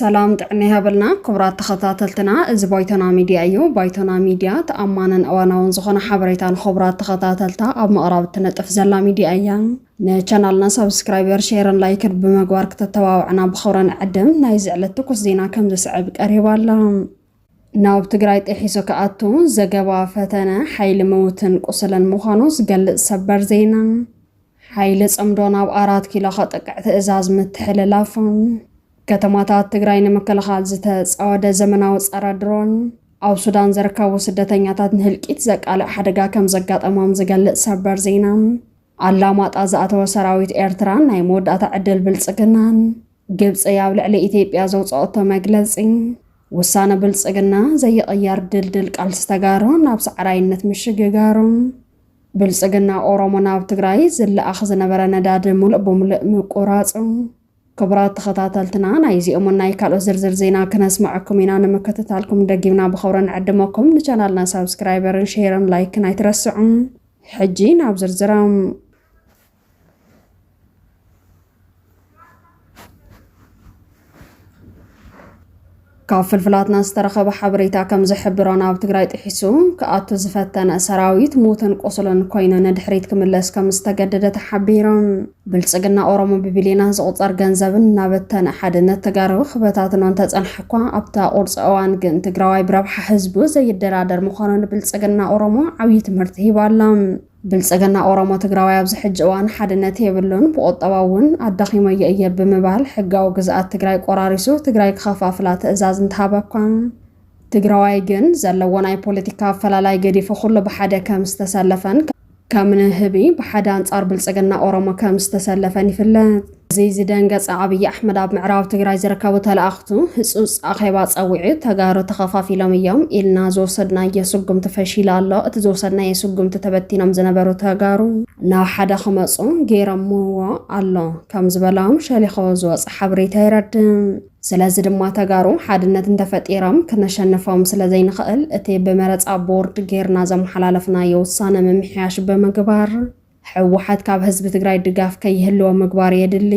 ሰላም ጥዕና ይሃበልና ክቡራት ተኸታተልትና፣ እዚ ባይቶና ሚድያ እዩ። ባይቶና ሚድያ ተኣማንን እዋናውን ዝኾነ ሓበሬታ ንኽቡራት ተኸታተልታ ኣብ ምቕራብ እትነጥፍ ዘላ ሚድያ እያ። ንቻናልና ሳብስክራይበር፣ ሼርን ላይክን ብምግባር ክተተባብዕና ብኽብሪ ንዕድም። ናይዚ ዕለት ትኩስ ዜና ከም ዝስዕብ ቀሪቡ ኣሎ። ናብ ትግራይ ጥሒሱ ክኣቱ ዘገባ ፈተነ፣ ሓይሊ ምውትን ቁስልን ምዃኑ ዝገልጽ ሰበር ዜና። ሓይሊ ጽምዶ ናብ ኣራት ኪሎ ከጥቅዕ ትእዛዝ ምትሕልላፉ። ከተማታት ትግራይ ንምክልኻል ዝተጻወደ ዘመናዊ ጸረ ድሮን። ኣብ ሱዳን ዝርከቡ ስደተኛታት ንህልቂት ዘቃልዕ ሓደጋ ከም ዘጋጠሞም ዝገልጽ ሰበር ዜና። ኣላማጣ ዝኣተወ ሰራዊት ኤርትራን ናይ መወዳእታ ዕድል ብልጽግናን። ግብጺ ኣብ ልዕሊ ኢትዮጵያ ዘውጽኦቶ መግለጺ። ውሳነ ብልጽግና ዘይቕየር ድልድል ቃልሲ ተጋሩ ናብ ሰዕራይነት ምሽግጋሩ። ብልጽግና ኦሮሞ ናብ ትግራይ ዝለኣኽ ዝነበረ ነዳዲ ሙሉእ ብሙሉእ ምቁራጹ። ክቡራት ተኸታተልትና፣ ናይዚኦምን ናይ ካልኦት ዝርዝር ዜና ክነስምዐኩም ኢና። ንምክትታልኩም ደጊምና ብኽብሪ ንዕድመኩም። ንቻናልና ሳብስክራይበርን ሼርን ላይክን ኣይትረስዑ። ሕጂ ናብ ዝርዝሮም። ካብ ፍልፍላትና ዝተረኸበ ሓበሬታ ከም ዝሕብሮ፣ ናብ ትግራይ ጥሒሱ ክኣቱ ዝፈተነ ሰራዊት ሙትን ቁስሉን ኮይኑ ንድሕሪት ክምለስ ከም ዝተገደደ ተሓቢሩ። ብልጽግና ኦሮሞ ብቢልዮናት ዝቑጸር ገንዘብን እናበተነ ሓድነት ተጋሩ ክበታትኖ እንተጸንሐ እኳ፣ ኣብታ ቁርፂ እዋን ግን ትግራዋይ ብረብሓ ህዝቡ ዘይደራደር ምዃኑ ንብልጽግና ኦሮሞ ዓብዪ ትምህርቲ ሂቡ ኣሎ። ብልጽግና ኦሮሞ ትግራዋይ ኣብዚ ሕጂ እዋን ሓድነት የብሉን፣ ብቁጠባ እውን ኣዳኺመዮ እየ ብምባል ሕጋዊ ግዝኣት ትግራይ ቆራሪሱ ትግራይ ክኸፋፍላ ትእዛዝ እንተሃበ እኳ፣ ትግራዋይ ግን ዘለዎ ናይ ፖለቲካ ኣፈላላይ ገዲፉ ኩሉ ብሓደ ከም ዝተሰለፈን ከም ንህቢ ብሓደ ኣንጻር ብልጽግና ኦሮሞ ከም ዝተሰለፈን ይፍለጥ። እዚ ዝደንገጸ ኣብይ ኣሕመድ ኣብ ምዕራብ ትግራይ ዝርከቡ ተለኣኽቱ ህጹጽ ኣኼባ ጸዊዑ፣ ተጋሩ ተኸፋፊሎም እዮም ኢልና ዝወሰድናዮ ስጉምቲ ፈሺሉ ኣሎ። እቲ ዝወሰድናዮ ስጉምቲ ተበቲኖም ዝነበሩ ተጋሩ ናብ ሓደ ክመጹ ገይሮምዎ ኣሎ ከም ዝበሎም ሸሊኹ ዝወጸ ሓበሬታ የረድእ። ስለዚ ድማ ተጋሩ ሓድነት እንተፈጢሮም ክነሸንፎም ስለ ዘይንኽእል፣ እቲ ብመረጻ ቦርድ ጌርና ዘመሓላለፍናዮ ውሳነ ምምሕያሽ ብምግባር፣ ህወሓት ካብ ህዝቢ ትግራይ ድጋፍ ከይህልዎ ምግባር የድሊ።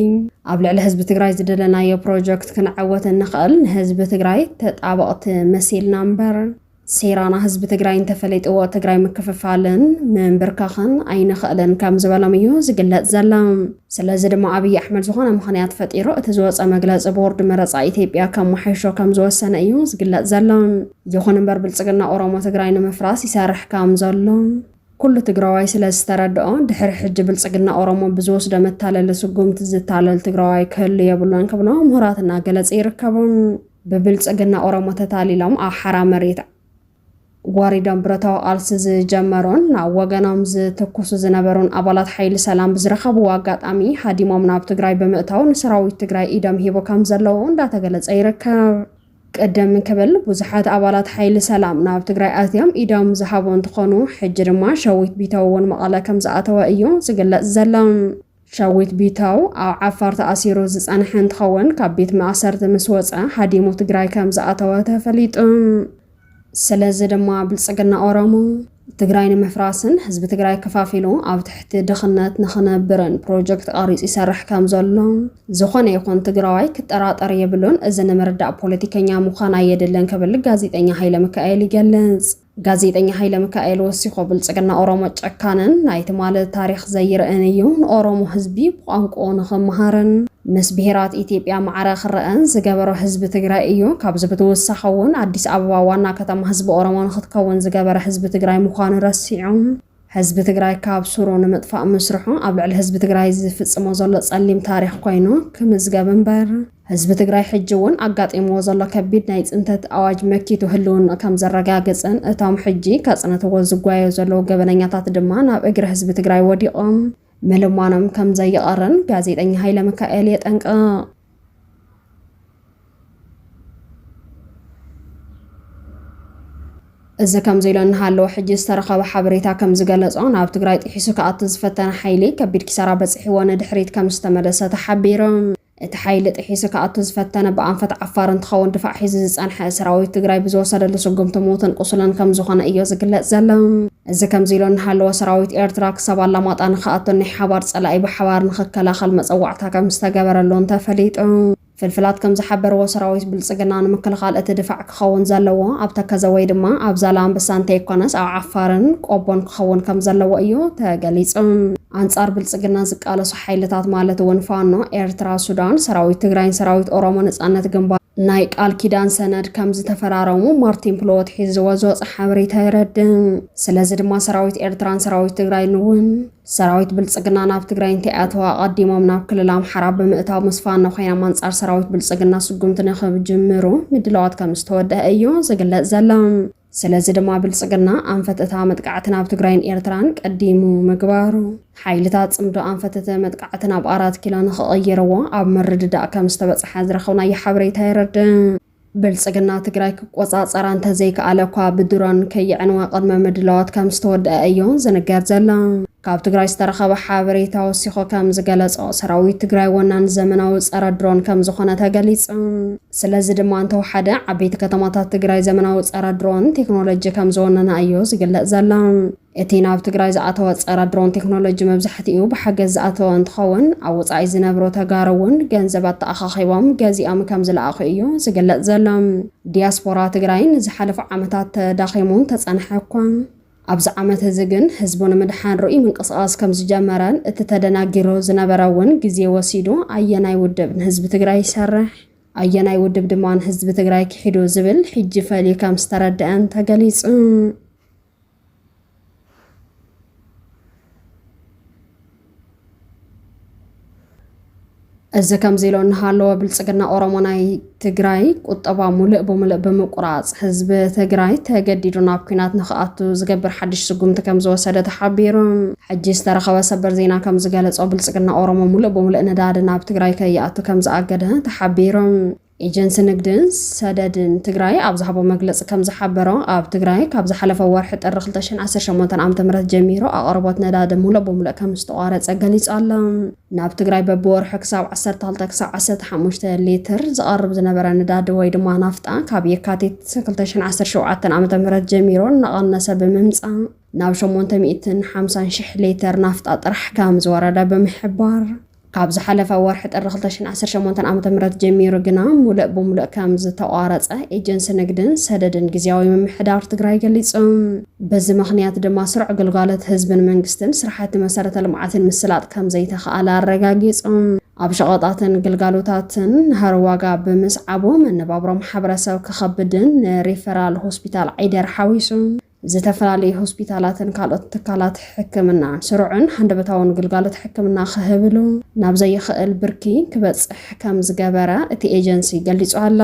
ኣብ ልዕሊ ህዝቢ ትግራይ ዝደለናዮ ፕሮጀክት ክንዕወት እንኽእል ንህዝቢ ትግራይ ተጣበቕቲ መሲልና እምበር፣ ሴራና ህዝቢ ትግራይ እንተፈሊጥዎ ትግራይ ምክፍፋልን ምንብርካኽን ኣይንኽእልን ከም ዝበሎም እዩ ዝግለጽ ዘሎ። ስለዚ ድማ ኣብይ ኣሕመድ ዝኾነ ምኽንያት ፈጢሩ እቲ ዝወፀ መግለፂ ቦርድ መረፃ ኢትዮጵያ ከመሓይሾ ከም ዝወሰነ እዩ ዝግለጽ ዘሎ። ይኹን እምበር ብልጽግና ኦሮሞ ትግራይ ንምፍራስ ይሰርሕ ከም ዘሎ ኩሉ ትግራዋይ ስለ ዝተረድኦ፣ ድሕሪ ሕጂ ብልጽግና ኦሮሞ ብዝወስዶ መታለሊ ስጉምቲ ዝታለል ትግራዋይ ክህሉ የብሉን ክብሉ ምሁራት እናገለጹ ይርከቡ። ብብልጽግና ኦሮሞ ተታሊሎም ኣብ ሓራ መሬት ወሪዶም ብረታዊ ቃልሲ ዝጀመሩን ናብ ወገኖም ዝትኩሱ ዝነበሩን ኣባላት ሓይሊ ሰላም ብዝረኸብዎ ኣጋጣሚ ሃዲሞም ናብ ትግራይ ብምእታው ንሰራዊት ትግራይ ኢዶም ሂቡ ከም ዘለዉ እንዳተገለጸ ይርከብ። ቅድም ክብል ብዙሓት ኣባላት ሓይሊ ሰላም ናብ ትግራይ ኣትዮም ኢዶም ዝሃቡ እንትኾኑ፣ ሕጂ ድማ ሸዊት ቢተው እውን መቐለ ከም ዝኣተወ እዩ ዝግለጽ ዘሎ። ሸዊት ቢተው ኣብ ዓፋር ተኣሲሩ ዝጸንሐ እንትኸውን፣ ካብ ቤት ማእሰርቲ ምስ ወጸ ሃዲሙ ትግራይ ከም ዝኣተወ ተፈሊጡ። ስለዚ ድማ ብልጽግና ኦሮሞ ትግራይ ንምፍራስን ህዝቢ ትግራይ ከፋፊሉ ኣብ ትሕቲ ድኽነት ንኽነብርን ፕሮጀክት ቀሪጹ ይሰርሕ ከም ዘሎ ዝኾነ ይኹን ትግራዋይ ክጠራጠር የብሉን። እዚ ንምርዳእ ፖለቲከኛ ምዃን ኣየድልን ክብል ጋዜጠኛ ሃይለ ሚካኤል ይገልጽ። ጋዜጠኛ ሃይለ ሚካኤል ወሲኹ፣ ብልጽግና ኦሮሞ ጨካንን ናይ ትማሊ ታሪኽ ዘይርእን እዩ። ንኦሮሞ ህዝቢ ብቋንቋኡ ንኽመሃርን ምስ ብሄራት ኢትዮጵያ ማዕረ ክረአን ዝገበሮ ህዝቢ ትግራይ እዩ። ካብዚ ብትውሳኸ እውን ኣዲስ ኣበባ ዋና ከተማ ህዝቢ ኦሮሞ ንኽትከውን ዝገበረ ህዝቢ ትግራይ ምዃኑ ረሲዑ፣ ህዝቢ ትግራይ ካብ ሱሩ ንምጥፋእ ምስርሑ ኣብ ልዕሊ ህዝቢ ትግራይ ዝፍጽሞ ዘሎ ጸሊም ታሪኽ ኮይኑ ክምዝገብ እምበር፣ ህዝቢ ትግራይ ሕጂ እውን ኣጋጢምዎ ዘሎ ከቢድ ናይ ጽንተት ኣዋጅ መኪቱ ህልውንኡ ከም ዘረጋግጽን እቶም ሕጂ ከጽንትዎ ዝጓየዩ ዘለዉ ገበነኛታት ድማ ናብ እግሪ ህዝቢ ትግራይ ወዲቖም ምልማኖም ከም ዘይቐርን ጋዜጠኛ ሃይለ ሚካኤል የጠንቅቕ። እዚ ከምዚ ኢሉ እናሃለወ፣ ሕጂ ዝተረኸበ ሓበሬታ ከም ዝገለጾ፣ ናብ ትግራይ ጥሒሱ ክኣቱ ዝፈተነ ሓይሊ ከቢድ ኪሳራ በፂሕዎ ንድሕሪት ከም ዝተመለሰ ተሓቢሩ። እቲ ሓይሊ ጥሒሱ ክኣቱ ዝፈተነ ብኣንፈት ዓፋር እንትኸውን፣ ድፋዕ ሒዙ ዝጸንሐ ሰራዊት ትግራይ ብዝወሰደሉ ስጉምቲ ሙትን ቁሱልን ከም ዝኾነ እዩ ዝግለጽ ዘሎ። እዚ ከምዚ ኢሉ እናሃለወ፣ ሰራዊት ኤርትራ ክሳብ ኣላማጣ ንኽኣቱን ናይ ሓባር ጸላኢ ብሓባር ንኽከላኸል መጸዋዕታ ከም ዝተገበረሉን ተፈሊጡ። ፍልፍላት ከም ዝሓበርዎ፣ ሰራዊት ብልጽግና ንምክልኻል እቲ ድፋዕ ክኸውን ዘለዎ ኣብ ተከዘ ወይ ድማ ኣብ ዛላምበሳ እንተይኮነስ ኣብ ዓፋርን ቆቦን ክኸውን ከም ዘለዎ እዩ ተገሊጹ። ኣንጻር ብልጽግና ዝቃለሱ ሓይልታት ማለት እውን ፋኖ፣ ኤርትራ፣ ሱዳን፣ ሰራዊት ትግራይን ሰራዊት ኦሮሞ ነጻነት ግንባር ናይ ቃል ኪዳን ሰነድ ከም ዝተፈራረሙ ማርቲን ፕሎት ሒዝዎ ዝወፀ ሓበሬታ የረድእ። ስለዚ ድማ ሰራዊት ኤርትራን ሰራዊት ትግራይን እውን ሰራዊት ብልጽግና ናብ ትግራይ እንተይኣተወ ኣቐዲሞም ናብ ክልል ኣምሓራ ብምእታው ምስ ፋኖ ኮይኖም ኣንጻር ሰራዊት ብልጽግና ስጉምቲ ንክጅምሩ ምድላዋት ከም ዝተወደአ እዩ ዝግለጽ ዘሎ። ስለዚ ድማ ብልጽግና ኣንፈት እታ መጥቃዕቲ ናብ ትግራይን ኤርትራን ቀዲሙ ምግባሩ፣ ሓይልታት ጽምዶ ኣንፈት እቲ መጥቃዕቲ ናብ ኣራት ኪሎ ንክቕይርዎ ኣብ ምርድዳእ ከም ዝተበጽሐ ዝረኸብናዮ ሓበሬታ የረድእ። ብልጽግና ትግራይ ክቆጻጸራ እንተዘይከኣለ እኳ ብድሮን ከየዕንዋ ቅድመ ምድላዋት ከም ዝተወደአ እዩ ዝንገር ዘሎ። ካብ ትግራይ ዝተረኸበ ሓበሬታ ወሲኹ ከም ዝገለጾ፣ ሰራዊት ትግራይ ወናን ዘመናዊ ጸረ ድሮን ከም ዝኾነ ተገሊጹ። ስለዚ ድማ እንተወሓደ ዓበይቲ ከተማታት ትግራይ ዘመናዊ ጸረ ድሮን ቴክኖሎጂ ከም ዝወነና እዩ ዝግለጽ ዘሎ። እቲ ናብ ትግራይ ዝኣተወ ጸረ ድሮን ቴክኖሎጂ መብዛሕትኡ ብሓገዝ ዝኣተወ እንትኸውን፣ ኣብ ወጻኢ ዝነብሩ ተጋሩ እውን ገንዘብ ኣተኣኻኺቦም ገዚኦም ከም ዝለኣኹ እዩ ዝግለጽ ዘሎ። ዲያስፖራ ትግራይ ንዝሓለፉ ዓመታት ተዳኺሙ እንተጸንሐ እኳ፣ ኣብዚ ዓመት እዚ ግን ህዝቡ ንምድሓን ርኡይ ምንቅስቓስ ከም ዝጀመረን እቲ ተደናጊሩ ዝነበረ እውን ግዜ ወሲዱ ኣየናይ ውድብ ንህዝቢ ትግራይ ይሰርሕ፣ ኣየናይ ውድብ ድማ ንህዝቢ ትግራይ ክሒዱ ዝብል ሕጂ ፈልዩ ከም ዝተረድአን ተገሊጹ። እዚ ከምዚ ኢሎ እናሃለወ፣ ብልጽግና ኦሮሞ ናይ ትግራይ ቁጠባ ሙሉእ ብሙሉእ ብምቁራጽ ህዝቢ ትግራይ ተገዲዱ ናብ ኲናት ንኽኣቱ ዝገብር ሓድሽ ስጉምቲ ከም ዝወሰደ ተሓቢሩ። ሕጂ ዝተረኸበ ሰበር ዜና ከም ዝገለጾ፣ ብልጽግና ኦሮሞ ሙሉእ ብሙሉእ ነዳዲ ናብ ትግራይ ከይኣቱ ከም ዝኣገደ ተሓቢሩ። ኤጀንሲ ንግድን ሰደድን ትግራይ ኣብ ዝሃቦ መግለጺ ከም ዝሓበሮ፣ ኣብ ትግራይ ካብ ዝሓለፈ ወርሒ ጥሪ ክልተ ሽሕን ዓሰርተ ሸሞንተን ዓመተ ምህረት ጀሚሩ ኣቕርቦት ነዳዲ ሙሉእ ብሙሉእ ከም ዝተቋረጸ ገሊጹ ኣሎ። ናብ ትግራይ በብወርሒ ክሳብ ዓሰርተ ክልተ ክሳብ ዓሰርተ ሓሙሽተ ሊትር ዝቐርብ ዝነበረ ነዳዲ ወይ ድማ ናፍጣ፣ ካብ የካቲት ክልተ ሽሕን ዓሰርተ ሸውዓተን ዓመተ ምህረት ጀሚሩ እናቐነሰ ብምምጻእ፣ ናብ ሸሞንተ ሚእትን ሓምሳን ሽሕ ሊትር ናፍጣ ጥራሕ ከም ዝወረደ ብምሕባር፣ ካብ ዝሓለፈ ወርሒ ጥሪ ክልተ ሽሕን ዓሰርተ ሸሞንተን ዓመተ ምህረት ጀሚሩ ግና ሙሉእ ብሙሉእ ከም ዝተቋረጸ ኤጀንሲ ንግድን ሰደድን ግዝያዊ ምምሕዳር ትግራይ ገሊጹ። በዚ ምኽንያት ድማ ስሩዕ ግልጋሎት ህዝብን መንግስትን ስራሕቲ መሰረተ ልምዓትን ምስላጥ ከም ዘይተኽኣለ ኣረጋጊጹ። ኣብ ሸቐጣትን ግልጋሎታትን ናህሪ ዋጋ ብምስዓቡ መነባብሮ ማሕበረሰብ ክኸብድን ንሪፈራል ሆስፒታል ዓይደር ሓዊሱ ዝተፈላለዩ ሆስፒታላትን ካልኦት ትካላት ሕክምናን ስሩዕን ሃንደበታውን ግልጋሎት ሕክምና ክህብሉ ናብ ዘይኽእል ብርኪ ክበጽሕ ከም ዝገበረ እቲ ኤጀንሲ ገሊጹ ኣሎ።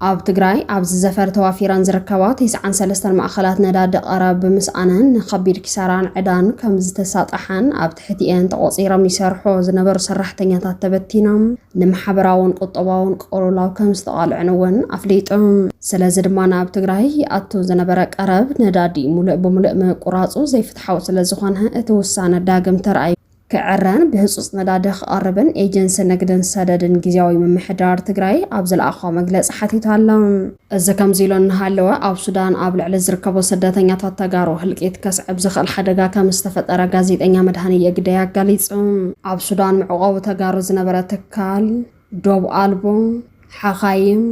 ኣብ ትግራይ ኣብዚ ዘፈር ተዋፊረን ዝርከባ ተስዓን ሰለስተን ማእኸላት ነዳዲ ቀረብ ብምስኣነን ንኸቢድ ኪሳራን ዕዳን ከም ዝተሳጣሓን ኣብ ትሕቲኤን ተቖጺሮም ይሰርሑ ዝነበሩ ሰራሕተኛታት ተበቲኖም ንማሕበራውን ቁጠባውን ቅልውላው ከም ዝተቓልዑን እውን ኣፍሊጡ። ስለዚ ድማ ናብ ትግራይ ይኣቱ ዝነበረ ቀረብ ነዳዲ ሙሉእ ብሙሉእ ምቁራጹ ዘይፍትሓዊ ስለ ዝኾነ፣ እቲ ውሳነ ዳግም ተራእዩ ክዕረን ብህጹጽ ነዳዲ ክቐርብን ኤጀንሲ ንግድን ሰደድን ግዝያዊ ምምሕዳር ትግራይ ኣብ ዝለኣኾ መግለጺ ሓቲቱ ኣሎ። እዚ ከምዚ ኢሉ እናሃለወ፣ ኣብ ሱዳን ኣብ ልዕሊ ዝርከቡ ስደተኛታት ተጋሩ ህልቂት ከስዕብ ዝኽእል ሓደጋ ከም ዝተፈጠረ ጋዜጠኛ መድሃኔ የግደይ ኣጋሊጹ። ኣብ ሱዳን መዕቆቢ ተጋሩ ዝነበረ ትካል ዶብ ኣልቦ ሓኻይም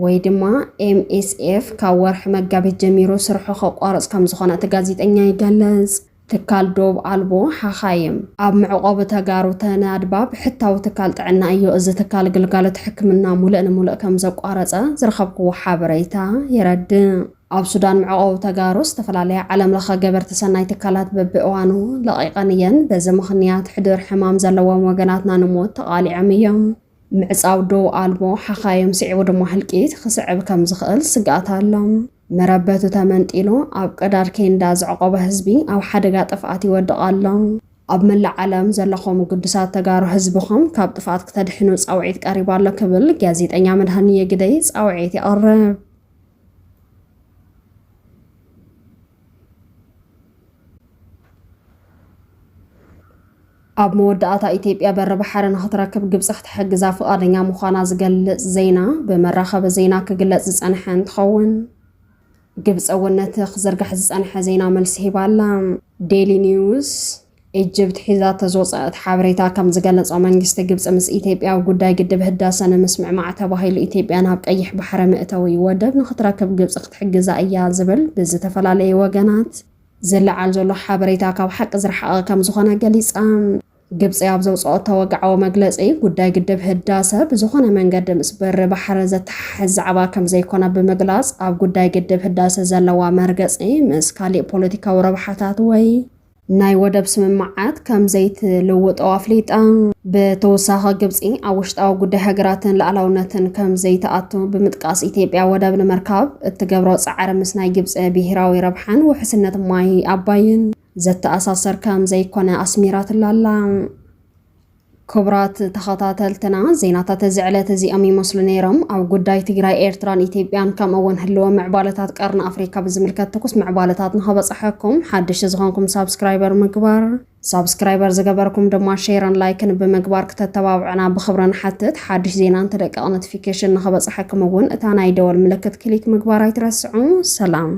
ወይ ድማ ኤምኤስኤፍ ካብ ወርሒ መጋቢት ጀሚሩ ስርሑ ከቋርጽ ከም ዝኾነ እቲ ጋዜጠኛ ይገልጽ። ትካል ዶብ ኣልቦ ሓኻይም ኣብ መዕቆቢ ተጋሩ ተናድባ ብሕታዊ ትካል ጥዕና እዩ። እዚ ትካል ግልጋሎት ሕክምና ሙሉእ ንሙሉእ ከም ዘቋረጸ ዝረኸብክዎ ሓበሬታ የረድእ። ኣብ ሱዳን መዕቆቢ ተጋሩ ዝተፈላለያ ዓለም ለኸ ገበርቲ ሰናይ ትካላት በብእዋኑ ለቒቐን እየን። በዚ ምኽንያት ሕዱር ሕማም ዘለዎም ወገናትና ንሞት ተቓሊዖም እዮም። ምዕጻው ዶብ ኣልቦ ሓኻይም ስዒቡ ድማ ህልቂት ክስዕብ ከም ዝኽእል ስግኣት ኣሎ። መረበቱ ተመንጢሉ ኣብ ቀዳድ ኬንዳ ዝዕቆበ ህዝቢ ኣብ ሓደጋ ጥፍኣት ይወድቕ ኣሎ። ኣብ መላእ ዓለም ዘለኹም ግዱሳት ተጋሩ ህዝብኹም ካብ ጥፍኣት ክተድሕኑ ጻውዒት ቀሪቡ ኣሎ ክብል ጋዜጠኛ መድሃኔ የግደይ ጻውዒት የቕርብ። ኣብ መወዳእታ፣ ኢትዮጵያ በሪ ባሕሪ ንኽትረክብ ግብጺ ክትሕግዛ ፍቓደኛ ምዃና ዝገልጽ ዜና ብመራኸቢ ዜና ክግለጽ ዝጸንሐ እንትኸውን፣ ግብጺ እውን ነቲ ክዝርጋሕ ዝጸንሐ ዜና መልሲ ሂባ ኣላ። ዴሊ ኒውስ፣ ኢጅፕት ሒዛቶ ዝወፀአት ሓበሬታ ከም ዝገለጾ፣ መንግስቲ ግብፂ ምስ ኢትዮጵያ ኣብ ጉዳይ ግድብ ህዳሰ ንምስምዕማዕ ተባሂሉ ኢትዮጵያ ናብ ቀይሕ ባሕሪ መእተዊ ወደብ ንክትረክብ ግብፂ ክትሕግዛ እያ ዝብል ብዝተፈላለዩ ወገናት ዝለዓል ዘሎ ሓበሬታ ካብ ሓቂ ዝረሓቐ ከም ዝኾነ ገሊጻ። ግብፂ ኣብ ዘውፅኦቶ ወግዓዊ መግለፂ፣ ጉዳይ ግድብ ህዳሰ ብዝኾነ መንገዲ ምስ በሪ ባሕሪ ዘተሓሕዝ ዛዕባ ከም ዘይኮነ ብምግላፅ፣ ኣብ ጉዳይ ግድብ ህዳሰ ዘለዋ መርገፂ ምስ ካሊእ ፖለቲካዊ ረብሓታት ወይ ናይ ወደብ ስምምዓት ከም ዘይትልውጦ ኣፍሊጣ። ብተወሳኺ፣ ግብፂ ኣብ ውሽጣዊ ጉዳይ ሃገራትን ሉዓላውነትን ከም ዘይትኣቱ ብምጥቃስ፣ ኢትዮጵያ ወደብ ንምርካብ እትገብሮ ፃዕሪ ምስ ናይ ግብፂ ብሄራዊ ረብሓን ውሕስነት ማይ ኣባይን ዘተኣሳሰር ከም ዘይኮነ ኣስሚራትላ ኣላ። ክቡራት ተኸታተልትና፣ ዜናታት እዚ ዕለት እዚኦም ይመስሉ ነይሮም። ኣብ ጉዳይ ትግራይ፣ ኤርትራን ኢትዮጵያን፣ ከምኡ እውን ህልዎ ምዕባለታት ቀርኒ ኣፍሪካ ብዝምልከት ትኩስ ምዕባለታት ንኸበፅሐኩም ሓድሽ ዝኾንኩም ሳብስክራይበር ምግባር፣ ሳብስክራይበር ዝገበርኩም ድማ ሼርን ላይክን ብምግባር ክተተባብዑና ብኽብሪ ንሓትት። ሓድሽ ዜና እንትለቀቕ ኖቲፊኬሽን ንኸበፅሐኩም እውን እታ ናይ ደወል ምልክት ክሊክ ምግባር ኣይትረስዑ። ሰላም።